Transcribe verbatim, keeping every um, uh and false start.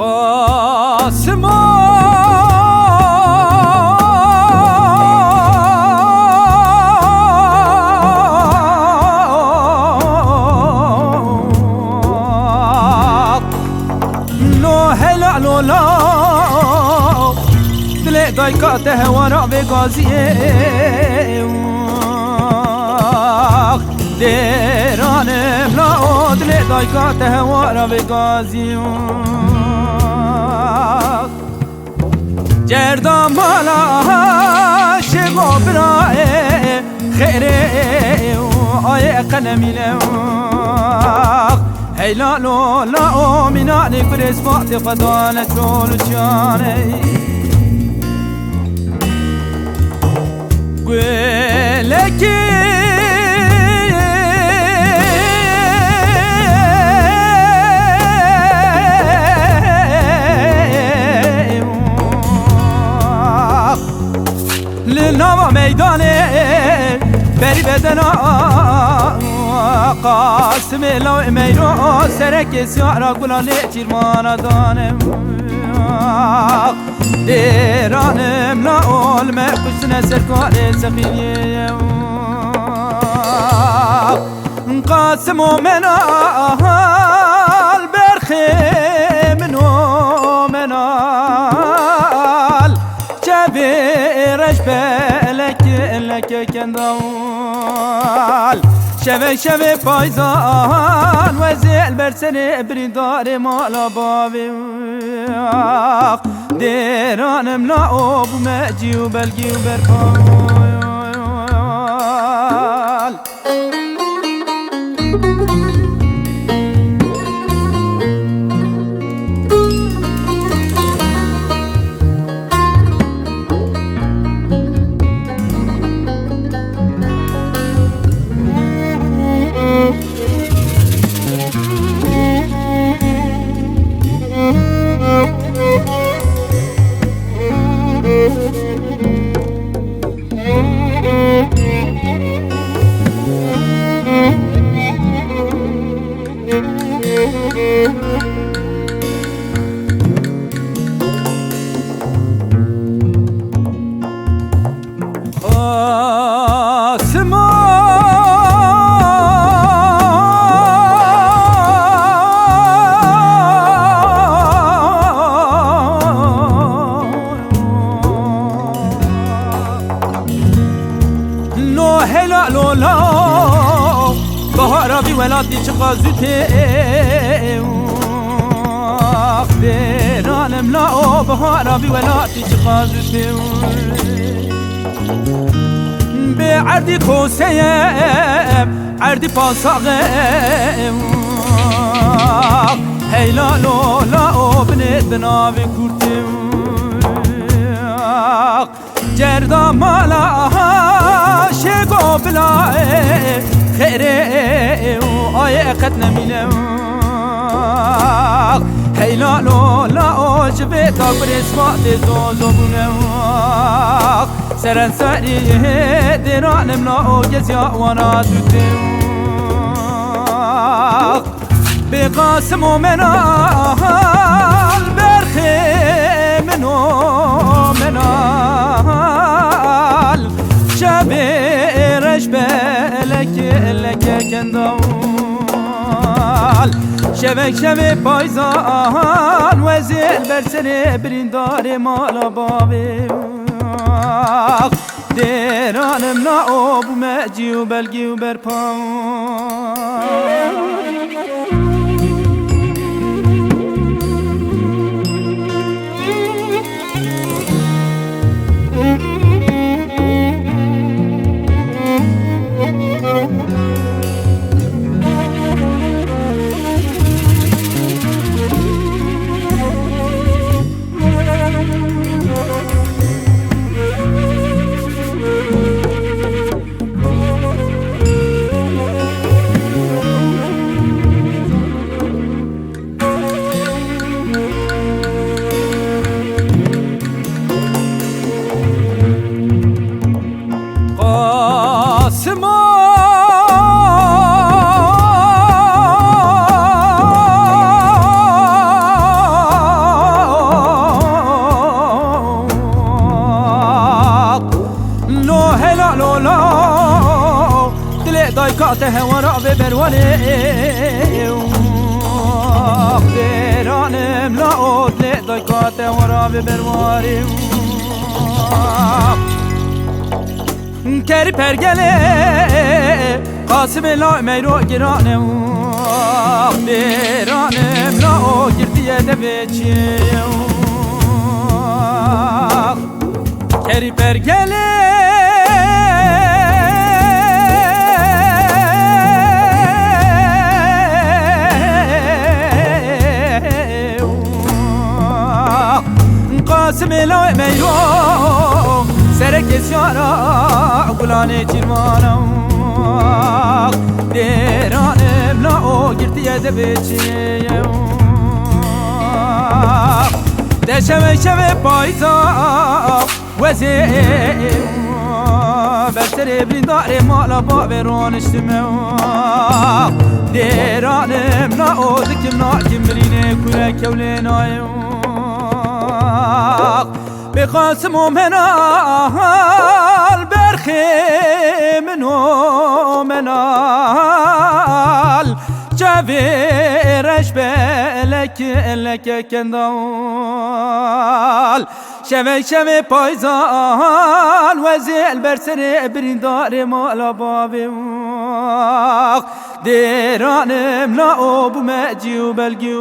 Qasimo! Lo hela lo la, dilê dayka te hewara vê gaziyê. Dêranim la o, dilê dayka te hewara vê gaziyê. Cerda mala şêgo birayê, xêrê û ayê qelemîle. Heyla lo la o mînanê gurê sfatê xwe dane çol û çiyanê. Gulekî li nava meydanê berî bedena Qasimê lawê meyro serekê siyara gula lê çîrmana dane. Dêranim la ol me kuştine ser karê sexîniyê. Qasim o menal berxê min o menal. Çevê reş belek leke kendal. Şevek şevê payzan wezê el ber serê birîndarê mala bavê. Dêranim la o bûme cî û belgî û berpa. Asma Lo hela lo la, bahara vî welatî çiqa zû tê. Ax dêranim la o, bahara vî welatî çiqa zû tê. Bê erdî koseye, erdî pasaxe. Heyla lo la o binê di navê kurtê. Cerda mala şêgo bila xêrê û ayê qet nemîne. Heyla lo la o ji vê takurê sfatê zozo bûne. Serenserî dêranim la o geziya wana dûtê. Bê Qasim o menal, berxê min o menal. Şevê reş belek leke kendal. Şevek şevê payzan wezê li ber serê birîndarê mala bavê. Dêranim na o bûme cî û belgî û berpa. Lo hela lo la, dilê dayka te hewara vê berwanê. Bêranim la o, dilê dayka te hewara vê berwarê. Kerî pergelê, Qasimê la meyro girane û bêranim la o girtiye devê çiyê û kerî pergelê. Qasimê lawê meyro, serekê siyara gulanê çîrvana. Dêranim la o girtiye devê çiyê. De şevê şevê payîza, Wezê ber serê birîndarê mala bavê roniştime. Dêranim na o dikim nakim birînê kure kewlê nayê. Bê Qasim o menal, berxê min o menal, çavê reş belek leke kendal. Şevê şevê payzal, wezê li ber serê birîndarê mala bavê. Dêranim la o bûme cî û belgî û